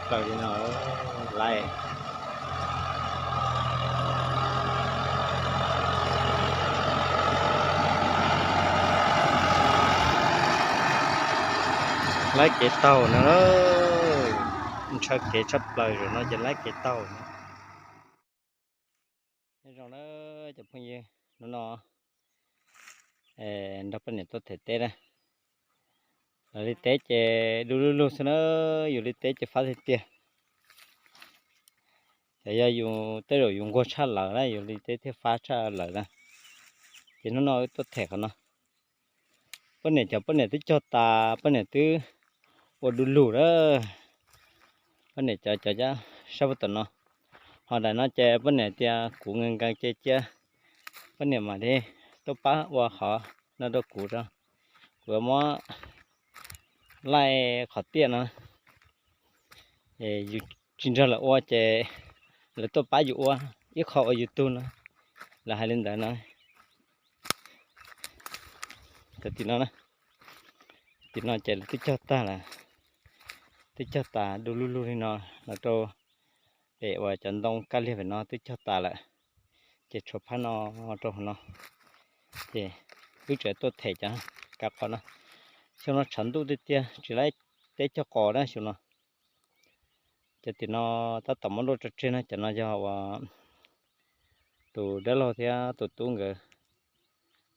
Plaws li no, laib, laib kev taug no, ntshaw kev tshaj plaws zaum no ces laib kev taug. Nyob zoo na cov phooj ywg, hnub no nrog poj niam tuaj them teb na. Lawv li teb ces du lug lug xwb na, yus li teb ces fab tiag tiag. Ces yog yus tej zaum yus nquag tshaj lawv na, yus li teb thiaj fab tshaj lawv na. Ces hnub no wb tuaj them qhov no. Poj niam cov poj niam twb cog tas, poj niam twb ua du lug na. Poj niam cov cov sab pug tom no, ho daim no ces poj niam tias kuv nkees nkees ces cia poj niam mam li tuaj pab ua qhov no rau kuv, kuv yuav muab laij qhov tiaj no. Yus tsis nrog lawv ua ces lawv tuaj pab yus ua ib qho ua yus tug no, lawv hais li ntawd no. Cov tim no, tim no ces lawv twb cog tag lawm, twb cog tas du lug lug li no, los rau pem uas cov ntoo kaj liag pem no twb cog tas lawm. Ces tshuav phab no rau hauv no, ces wb tseem tuaj them cov kav qos no. Xyoo no tshav ntuj tiag tiag tsis laib teb cog qos na xyoo no. Cov tim no tab tom muab luaj tso tseg na, cov no yog uas tus dab laug thiab tus tub nkawd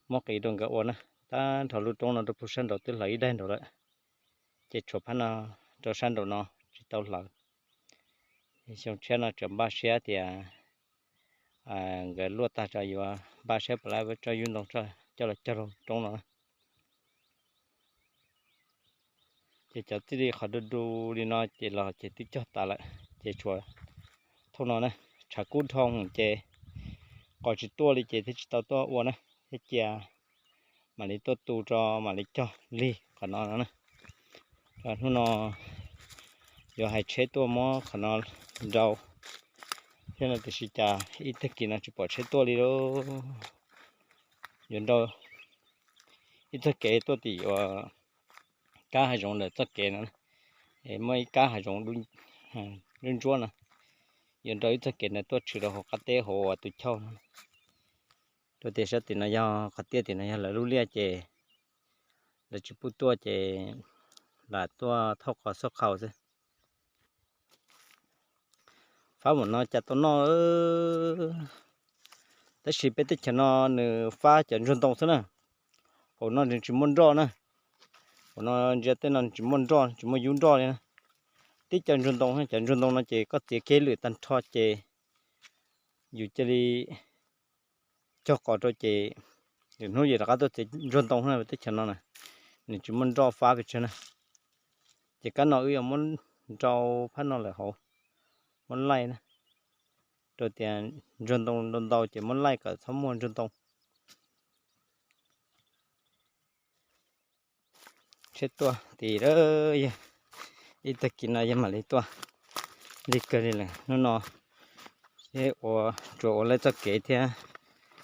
muab qiv rau nkawd ua na. Tag nrho lub roob no rau pug sab nraud twb hlawv ib daig nraud lawm, ces tshuav phab no rau sab nraum no tsis tau hlawv. Xyoo tshiab no tseem npaj siab tias nkawd luaj tag tso yuav npaj siab puas laib tso yub ntoo coj los cog rau roob no. Ces cov txij li qhov du du li no ces los ces twb cog tas lawm, ces tshuav thooj no na. Tshav kub dhau ces qos tsis tuaj li ces thiaj tsis tau tuaj ua na, thiab cia mam li tuaj tu tso mam li cog lig qhov no no na. Hnub no yuav hais tsheb tuaj muab qhov no nrau thiab no, tiam sis cas ib tag kis no tsis pom tsheb tuaj li lauj. Yuav nrau ib txoj kev tuaj tim uas kab hav zoov ntawm txoj kev no, muaj ib kab hav zoov ntsuab ntsuab no, yuav nrau ib txoj kev ntawd tuaj tshwm rau hauv qab teb hauv uas tus chauj no. Rau tias sab tim no yog qhov tiaj, tim no yog lawv lub liaj ces lawv tsis pub tuaj ces lam tuaj thauj qos xub qhaus xwb. Fab mus no cas tau noj, tab sis peb teb chaws no nws fab cov ntsuag ntoo xwb na. Hauv no nws tsis muaj nroj na, hauv no ntsia tej no tsis muaj nroj tsis muaj yub nroj li na. Tib co ntsuag ntoo, cov ntsuag ntoo no ces koj txiav kiag lwm tag nrho ces yus cia li cog qos rau ces lwm hnub yus rov qab tuaj txiav ntsuag ntoo na. Teb chaws no na nws tsis muaj nroj fab pes tsawg na. Ces kab no wb yuav muab nrau phab no lawm hauv, muab laij na. Rau tias ntsuag ntoo ntau ntau ces muab laij kom txhob muaj ntsuag ntoo. Tsheb tuaj tim lawm, ib tag kis no yog mam li tuaj lig kawg li lawm. Hnub no seb ua, tsuas ua lawv txoj kev thiab,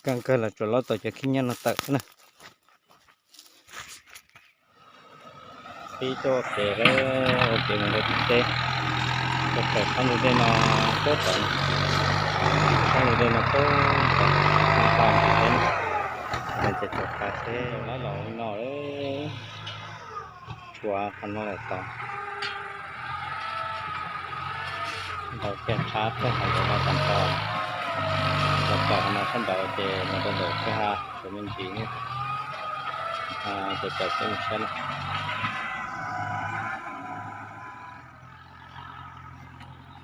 kawg kawg los tsuas laub tau cov khib nyiab no tawm xwb na. Pib tuaj ua kev, ua kev mus rau tim teb, tuaj raws sab ntug dej no tuaj tod, sab ntug dej no tuaj tod, nqa tim teb no, ces tshuav qab teb laib los li no, tshuav qhov no lawm tod. Ntaus kiag tshab txog qhov ntawd no tag nrho, los txog qhov no sab nraud ces los rau ntawm kwj ha, tshuav me ntsis, ces txaus peb mus saib na.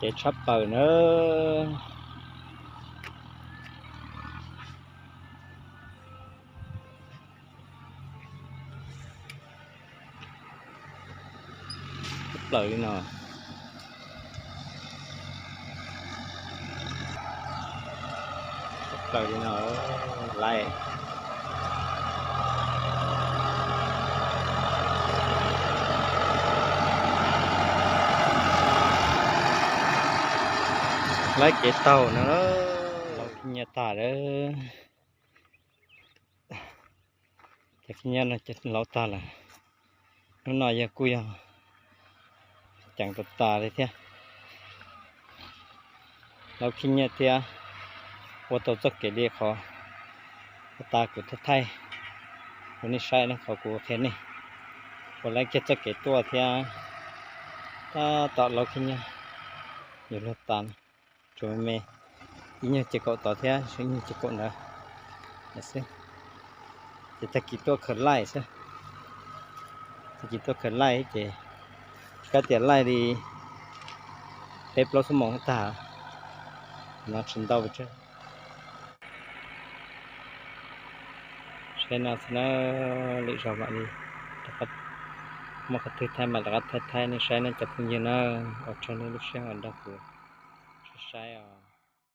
Kev tshab plaws na. Tshab plaws li no. Tshab plaws li no, laij. Laij kev taug no, laij khib nyiab tag lawm. Cov khib nyiab no ces laub tag lawm. Hnub no yog kuj yog ceev tas tas li thiab. Laub khib nyiab thiab ua tau txoj kev li qhov tas kuv thaij thaij rau nej saib na, qhov kuv qhia nej, ua lawv kiag txoj kev tuaj thiab tab tom laub khib nyiab yuav luag tas na. Tsuas me me ib nyuag ces kaum tod thiab ib nyuag ces kaum ntawd xwb. Ces tag kis tuaj khaws laij xwb. Tag kis tuaj khaws laij ces kab tias laij li peb plaub xuab moos tag no tsis ntau. Saib no xwb na, lwm zaus mam li muaj qhov twg thaij mam rov qab thaij thaij nej saib na cov phooj ywg na. Ua tsaug nej lub sij hawm nrog kuv saib saib os.